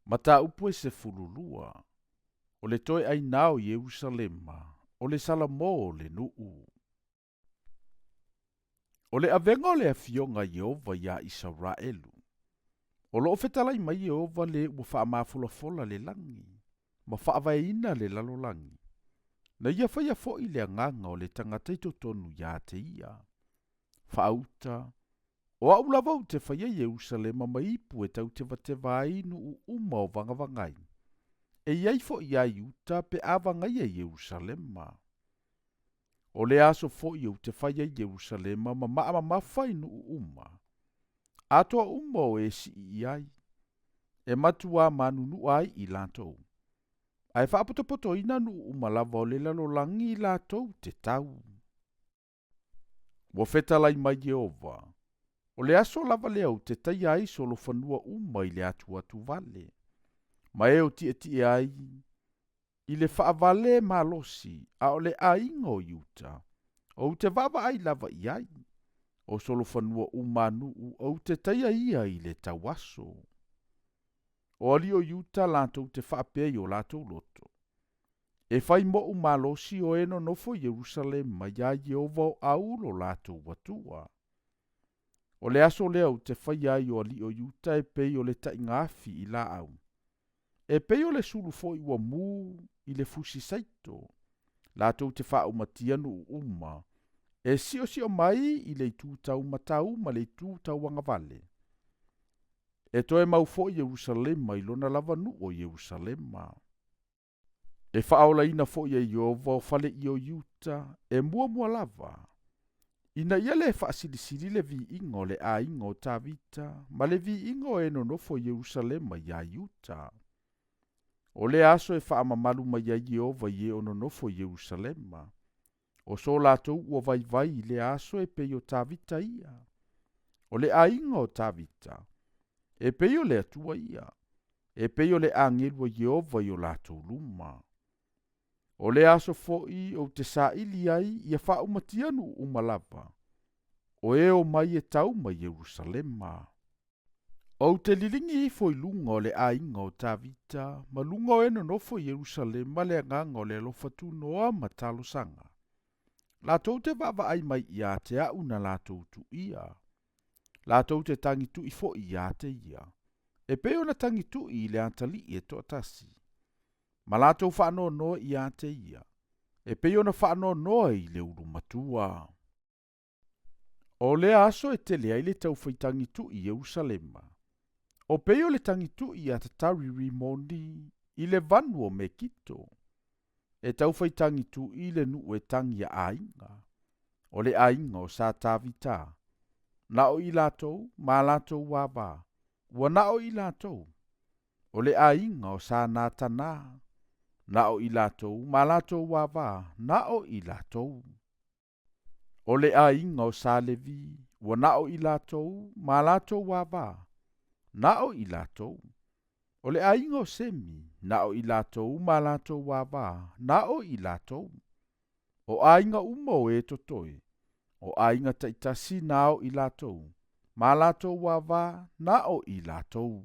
Mataupu e 12, o le toe ʻaina o Ierusalema, o le Salamo o le nuu. O le avega o le afioga a Ieova iā Isaraelu. O loo fetalai mai Ieova le ua faamafolafola le lagi, ma faavaeina le lalolagi. Na ia faia foʻi le agaga o le tagata i totonu iā te ia. Faauta, O a'u lava ou te faia Ierusalema ma ipu e tautevateva ai nuu uma o vagavagai, e i ai foʻi iā Iuta pe a vagaia Ierusalema. O le aso foʻi ou te fai ai Ierusalema ma maa mamafa i nuu uma, atoa uma o e sii i ai, e matuā manunua ai i latou, ae faapotopotoina nuu uma lava o le lalolagi i latou te tau. Ua fetalai mai Ieova, o le aso lava lea ou te taia ai solofanua uma i le atuatuvale, ma e o tietie ai i le faavale malosi, a o le aiga o Iuta, ou te vaavaai lava i ai, o solofanua uma a nuu ou te taia ia i le tauaso. O alii o Iuta latou te faapea i o latou loto, E fai moʻu malosi o e nonofo i Ierusalema iā Ieova o ʻau lo latou Atua. O le aso lea ou te faia ai o alii o Iuta e pei o le taigaafi i laau, e pei o le sulu foi ua mū i le fusi saito, latou te faaumatia nuu uma, e siosio mai i le itu taumatau ma le itu tauagavale. E toe mau foi Ierusalema i lona lava nuu o Ierusalema. E faaolaina foi e Ieova o faleie o Iuta e muamua lava, ina ia lē faasilisili le viiga o le aiga o Tavita ma le viiga o e nonofo i Ierusalema iā Iuta. O lea aso e faamamalu mai ai Ieova i e o nonofo i Ierusalema, o so latou ua vaivai i lea aso e pei o Tavita ia, o le aiga o Tavita, e pei o le Atua ia, e pei o le agelu a Ieova i o latou luma. O lea aso foʻi ou te saili ai ia faaumatia nuu uma lava, o e omai e tau mai Ierusalema. Ou te liligi ifo i luga o le aiga o Tavita ma luga o e nonofo i Ierusalema le agaga o le alofa tunoa ma talosaga. Latou te vaavaai mai iā te a'u na latou tuia. Latou te tagituʻi foʻi iā te ia, e pei ona tagituʻi i le atalii e toatasi, ma latou faanoanoa iā te ia, e pei ona faanoanoa i le ulumatua. O lea aso e tele ai le taufaitagituʻi i Ierusalema, o pei o le tagituʻi a Tatari Rimoni i le vanu o Mekito, e taufaitagituʻi le nuu e tagi a aiga, o le aiga o Sa Tavita, na o i latou ma latou avā, ua na o i latou, o le aiga o Sa Natana, na o i latou ma latou avā, na o i latou. O le aiga o Sa Levi, ua na o i latou ma latou avā, na o i latou. O le aiga o Semi, na o i latou ma latou avā, na o i latou. O aiga uma o e totoe, o aiga taitasi na o i latou, ma latou avā, na o i latou.